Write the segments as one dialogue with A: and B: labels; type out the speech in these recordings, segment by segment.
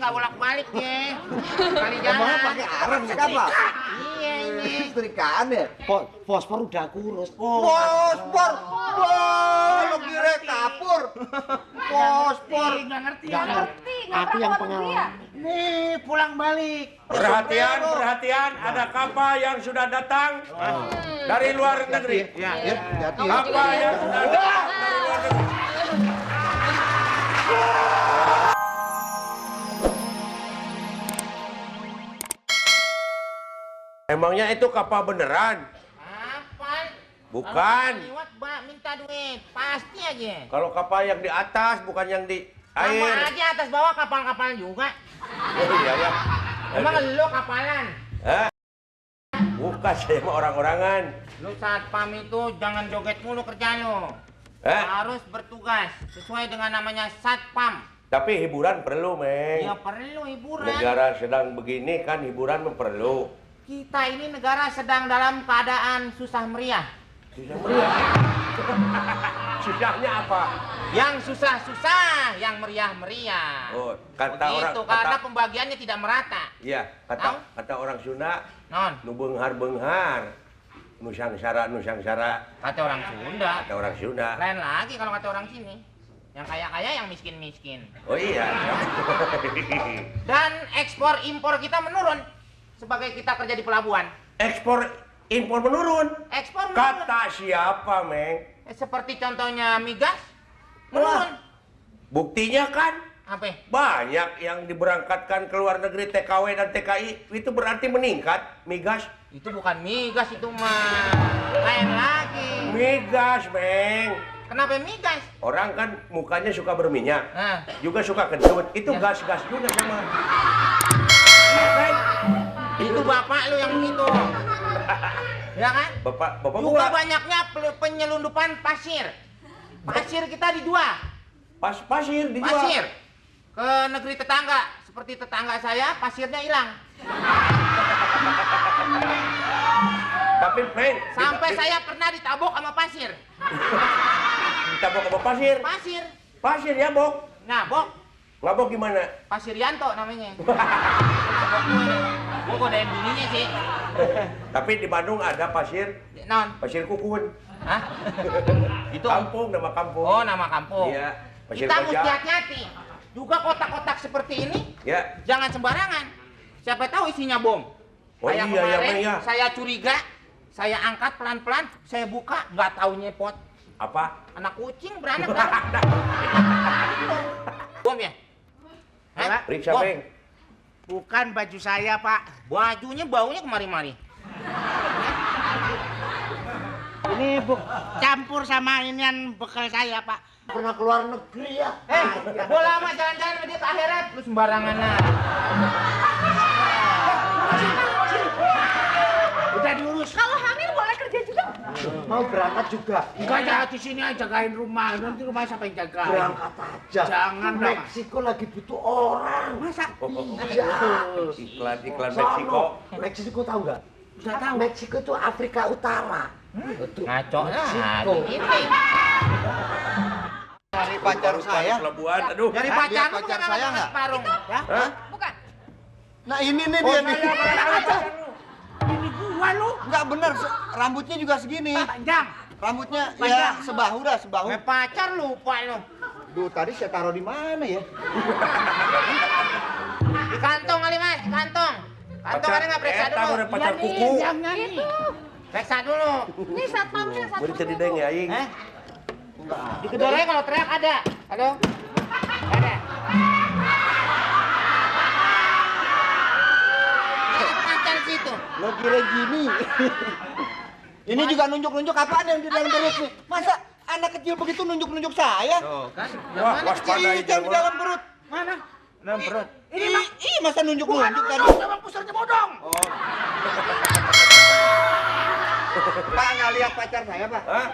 A: nggak bolak-balik ya. Kali jalan.
B: Pakai arang siapa?
A: Iya ini.
B: Setrikaan ya?
C: Fosfor udah kurus.
B: Fosfor. Wah, lo kira kapur. Fosfor.
A: Nggak ngerti.
D: Nggak ngerti, nggak
C: Aku
D: pernah
C: yang
D: ke luar negeri ya?
A: Nih pulang balik.
E: Perhatian, perhatian, ada kapal yang sudah datang dari luar negeri.
B: Ya, hati-hati.
E: Kapal yang sudah datang dari luar negeri. Emangnya itu kapal beneran?
A: Kapal.
E: Bukan.
A: Lewat minta duit, pasti aja.
E: Kalau kapal yang di atas, bukan yang di
A: Sama
E: air.
A: aja atas bawah kapal-kapal juga.
E: Oh iya ya.
A: Emang lo kapalan?
E: Hah? Bukan, saya mah orang-orangan.
A: Lu satpam itu jangan joget mulu kerja lo. Harus bertugas sesuai dengan namanya satpam.
E: Tapi hiburan perlu, Meng.
A: Ya perlu hiburan.
E: Negara sedang begini kan hiburan perlu.
A: Kita ini negara sedang dalam keadaan susah meriah.
E: Susah meriah. Susahnya apa?
A: Yang susah-susah, yang meriah-meriah.
E: Oh, kata
A: begitu,
E: orang
A: karena pembagiannya tidak merata.
E: Iya,
A: Tahu?
E: kata orang Sunda,
A: Non,
E: nu beunghar-beunghar. Nusangsara.
A: kata orang Sunda.
E: Kata orang Sunda.
A: Lain lagi kalau kata orang sini. Yang kaya-kaya, yang miskin-miskin.
E: Oh iya.
A: Dan ekspor impor kita menurun. Sebagai kita kerja di pelabuhan.
E: Ekspor impor menurun.
A: Ekspor menurun.
E: Kata siapa, Meng?
A: Seperti contohnya migas menurun.
E: Buktinya kan
A: Apa?
E: banyak yang diberangkatkan ke luar negeri TKW dan TKI, itu berarti meningkat migas.
A: Itu bukan migas itu mah. Lain lagi.
E: Migas, Meng.
A: Kenapa migas?
E: Orang kan mukanya suka berminyak,
A: Nah,
E: juga suka kentut. Itu
A: Ya.
E: gas-gas juga sama. Iya kan?
A: itu bapak lu yang begitu. Ya kan?
E: Bapak
A: Juga
E: gua
A: banyaknya penyelundupan pasir. Pasir kita dijual.
E: pasir dijual.
A: Pasir ke negeri tetangga. Seperti tetangga saya, pasirnya hilang.
E: Tapi, Meng,
A: Sampai saya pernah ditabok sama pasir.
E: ditabok sama pasir.
A: Pasir.
E: Pasir ya, Bok.
A: Ngabok.
E: Ngabok gimana?
A: Pasir Yanto namanya. Gue godain bininya sih.
E: Tapi di Bandung ada pasir
A: Non.
E: Kukun.
A: Hah? Itu.
E: Kampung, nama kampung.
A: Oh, nama kampung.
E: Iya, pasir
A: Kita mesti
E: koja.
A: hati-hati. Juga kotak-kotak seperti ini,
E: Ya.
A: jangan sembarangan. Siapa tahu isinya bom.
E: Oh
A: Kayak
E: iya, ya,
A: kemarin,
E: Bang, ya.
A: saya curiga, saya angkat pelan-pelan, saya buka, nggak tahu nyepot.
E: Apa?
A: Anak kucing beranak kan? Bom ya? Hah?
E: Periksa,
A: Bom?
E: Beng.
A: Bukan baju saya, Pak. Bajunya baunya kemari-mari. Ini campur sama inian bekal saya, Pak.
C: Pernah keluar negeri ya?
A: Bola mah jalan-jalan sama dia ke akhirat. Lu sembarangan lah. Udah diurus.
D: Kalau hamil boleh kerja juga?
C: Mau berangkat juga?
A: Enggak jangan di sini aja jagain rumah. Nanti rumah siapa yang jaga?
C: Berangkat aja.
A: Jangan dong.
C: Meksiko lagi butuh orang.
A: Masa?
C: Iya.
E: Iklan
C: Sono.
E: Meksiko.
C: Meksiko tahu nggak?
A: Nggak tahu.
C: Meksiko itu Afrika Utara. Betul.
A: Ngaco lah.
C: Meksiko.
A: Ini.
B: Cari pacar saya.
E: Pelabuhan, aduh.
A: Dari
B: Hah?
A: pacar
B: Lihat
A: lu
B: pacar
A: kan
B: saya
A: sama
B: nggak?
A: Parung. Ya?
E: Hah?
D: Bukan.
B: Nah ini nih
E: Oh,
B: dia nih.
E: saya mana aja.
A: Ini gua lu.
B: Enggak bener, rambutnya juga segini.
A: Panjang.
B: Rambutnya
A: Panjang.
B: ya sebahu dah, sebahu.
A: Kayak pacar lupa lu.
B: Duh, tadi saya taruh di mana ya?
A: Di kantong kali mas, di kantong. Kantong ada nggak periksa
E: Eta
A: dulu?
E: udah pacar kuku.
D: Itu.
A: Periksa dulu.
D: Ini satpamnya,
E: Mau dicari deng ya, Aing.
A: Di kedoranya kalau teriak ada. Halo? Ada. Ada pacar situ.
B: Lo kira gini. Ini juga nunjuk-nunjuk apaan yang di dalam perut nih? Masa anak kecil begitu nunjuk-nunjuk saya?
A: Tuh kan.
E: Wah, waspada
B: Ini
E: aja.
B: yang di dalam perut.
A: Mana? Dalam perut.
B: Ih, masa nunjuk-nunjuk tadi?
A: Memang pusarnya bodong.
B: Pak nggak lihat pacar saya, Pak?
E: Hah?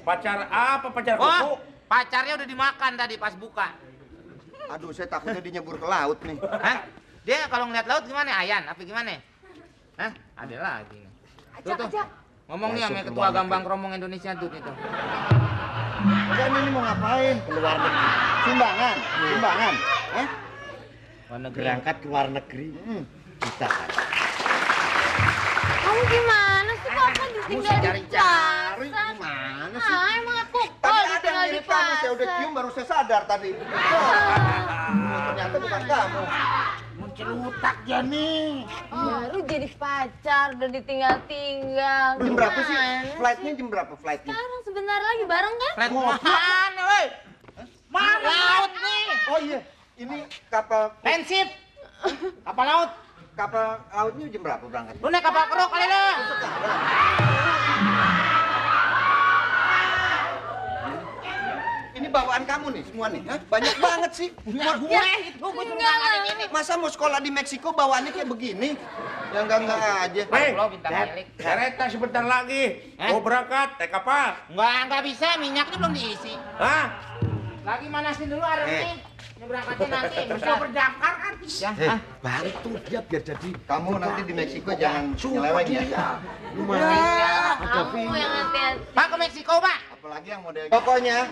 E: Pacar apa? Pacar kuku?
A: Oh, pacarnya udah dimakan tadi pas buka.
B: Aduh, saya takutnya dia nyebur ke laut nih.
A: Hah? Dia kalau ngeliat laut gimana? Ayan, apa gimana? Hah? Ada lagi.
D: Ajak, ajak.
A: Ngomong nih sama
B: Masuk
A: ketua
B: ke
A: Gambang Kromong Indonesia tuh itu.
B: Kalian ini mau ngapain? Keluar negeri. Sumbangan, sumbangan.
C: Berangkat ke luar negeri. Bisa kan?
D: Kamu gimana sih kok aku ditinggal
B: Mesti
D: di
B: cari-cari
D: pasar?
B: gimana sih?
D: Ah, emang aku
B: Tadi
D: kok
B: ada yang
D: ditinggal di
B: mirip kamu, saya udah
D: pasar?
B: cium baru saya sadar tadi. Ternyata bukan kamu.
C: Mencelutak ya nih.
D: Baru jadi pacar, udah ditinggal-tinggal.
B: Jam berapa sih?
D: Gimana
B: Flightnya jam berapa flightnya?
D: Sekarang sebentar lagi bareng kan?
A: Flight mana, woi? Mana laut nih?
B: Oh iya, ini kapal
A: Pensip. Kapal laut.
B: lautnya jam berapa berangkat?
A: Lu naik kapal keruk kali lu.
B: Ini bawaan kamu nih semua nih, hah? Banyak banget sih.
A: Gue itu gue cuma ngalamin ini.
B: Masa mau sekolah di Meksiko bawaannya kayak begini? Ya enggak aja.
E: Hei,
A: Lo bintang milik.
E: kereta sebentar lagi.
A: Hah?
E: Mau berangkat, naik kapal.
A: Enggak bisa, minyaknya belum diisi.
E: Hah?
A: Lagi manasin dulu arengnya. Ini berangkatnya nanti. Mesti berdaftar kan? Ya,
C: Bantu dia biar jadi.
B: Kamu nanti di Meksiko jangan nyeleweng ya.
D: Kamu yang hati-hati.
A: Pak ke Meksiko, Pak.
B: Apalagi yang model. Pokoknya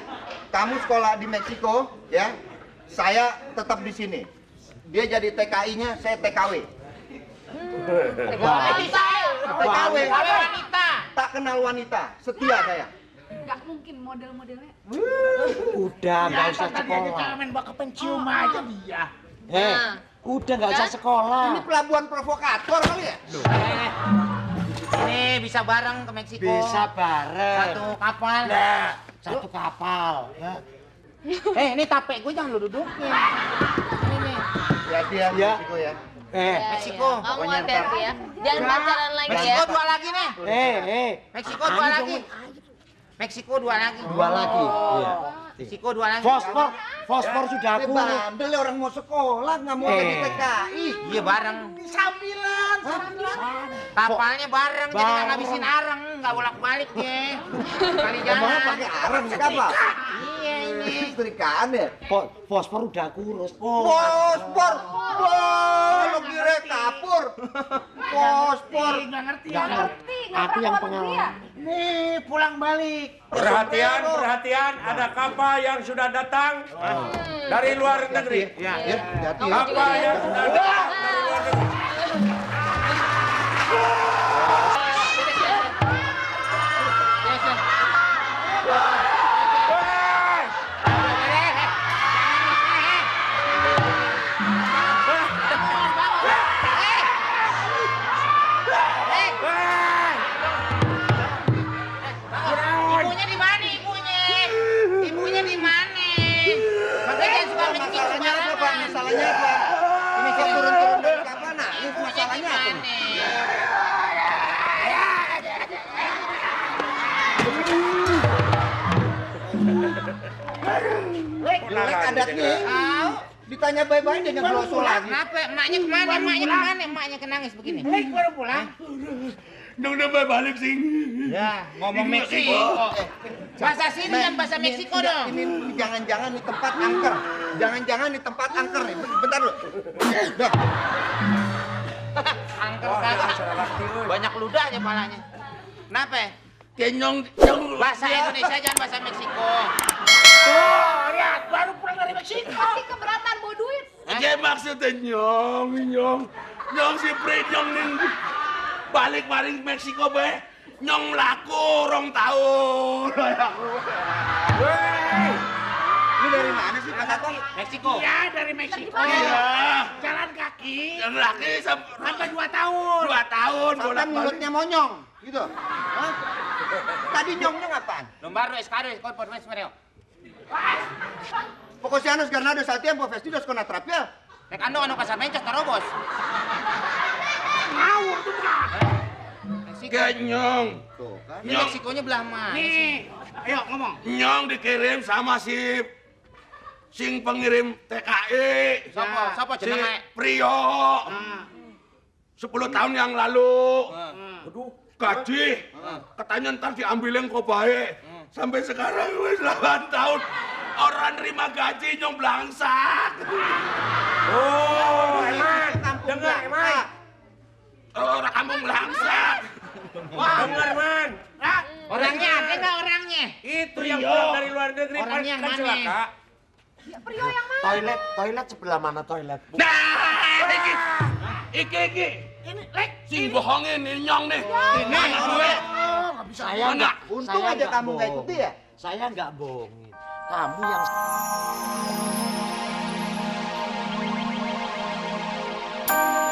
B: kamu sekolah di Meksiko ya. Saya tetap di sini. Dia jadi TKI-nya, saya TKW.
A: Bisa.
B: TKW.
A: Wanita.
B: Tak kenal wanita, setia saya.
D: Nggak mungkin model-modelnya.
C: Udah nggak usah sekolah. Udah nggak usah sekolah.
B: Ini pelabuhan provokator kali ya?
A: Ini bisa bareng ke Meksiko.
C: Bisa bareng.
A: Satu kapal.
C: Nah, satu kapal. Ya.
A: Ini tape gue jangan lu dudukin. Ini nih.
B: Hati-hati ya,
C: Ya.
B: Meksiko ya.
A: Meksiko.
D: Kamu
B: Pokoknya
D: hati-hati ya. Jangan pacaran lagi ya.
A: Meksiko dua lagi nih. Meksiko dua
C: Ani
A: lagi. Meksiko dua lagi.
C: Dua lagi. Iya.
A: Meksiko dua lagi.
C: Fosfor sudah
B: Ini
C: aku.
B: bandel ya orang mau sekolah, nggak mau jadi TKI.
A: Iya bareng. Kapalnya bareng, jadi nggak
C: Bareng.
A: ngabisin areng, nggak bolak-balik ya. Kali
B: Emangnya
A: jalan.
B: pakai arang nih kapal?
A: Iya ini.
B: Setrikaan ya?
C: Fosfor udah kurus.
B: Fosfor! Wah, lo kira kapur. Fosfor.
C: Nggak ngerti. Aku yang pengalaman.
B: Nih, pulang balik.
E: Perhatian, perhatian. Ada kapal yang sudah datang dari luar negeri.
B: Ya, hati-hati.
E: Kapal yang sudah datang dari luar negeri.
A: Ibunya di mana ibunya? Ibunya di mana? Makanya jangan suka mencik
B: Masalahnya apa, Pak?
A: sembarangan.
B: Masalahnya apa? Ini saya turun-turun dari kapal, nangis. Masalahnya apa? Jelek adatnya.
A: Tahu?
B: Ditanya baik-baik dia nyebloso lagi.
A: Kenapa? Emaknya kemana? Emaknya kemana? Emaknya kenangis begini. Baru pulang.
E: Dong udah balik sih.
A: Ya, ngomong Meksiko. Bahasa sini kan bahasa Meksiko dong.
B: Ini jangan-jangan di tempat angker. Jangan-jangan di tempat angker nih. Bentar lu. Dah.
A: Angker kagak. Banyak ludahnya palanya. Kenapa?
E: Kenyong,
A: Bahasa Indonesia jangan bahasa Meksiko.
E: lihat baru pulang dari Meksiko.
D: Pasti keberatan bawa duit.
E: Aja maksudnya nyong si Pri nyong ning balik maring Meksiko be nyong laku rong tahun.
B: Ini dari mana sih Pak Satong?
A: Meksiko.
E: Ya dari Meksiko. Iya. Jalan kaki. Jalan kaki sampai 2 tahun. 2 tahun.
B: Sampai mulutnya monyong, gitu. Hah? Tadi nyongnya apaan?
A: Lombaro escaro, por mes mereo.
B: Pocosianos ganados al tiempo, vestidos con atrapia.
A: Nek ano pasar mencos tarobos. Meksiko.
E: Kenyong.
B: Tuh kan.
A: Ini Meksikonya belah mana?
E: Nih, ayo ngomong. Nyong dikirim sama sing pengirim TKI.
A: Siapa
E: Si
A: jenenge?
E: Prio. 10 tahun yang lalu. Aduh, gaji. Katanya ntar diambilin kok baik. Sampai sekarang wis 8 tahun. Orang nerima gaji nyong belangsak. Oh, emang. Dengar, emang. Orang kampung belangsak. Wah, dengar, man.
A: Orangnya ada nggak orangnya?
E: Itu yang pulang dari luar negeri
A: Orangnya yang
E: kan
A: mana?
E: celaka.
D: Ya, Prio yang mana?
C: Toilet sebelah mana toilet?
E: Nah, iki. Ini lek sing bohongin ini nyong nih.
B: Ini
E: Mana duit?
C: Saya
E: Mana?
C: nggak.
B: Untung
C: saya
B: aja
C: nggak
B: kamu nggak
C: bohong.
B: ikuti ya.
C: Saya nggak bohongin. Kamu yang
B: Thank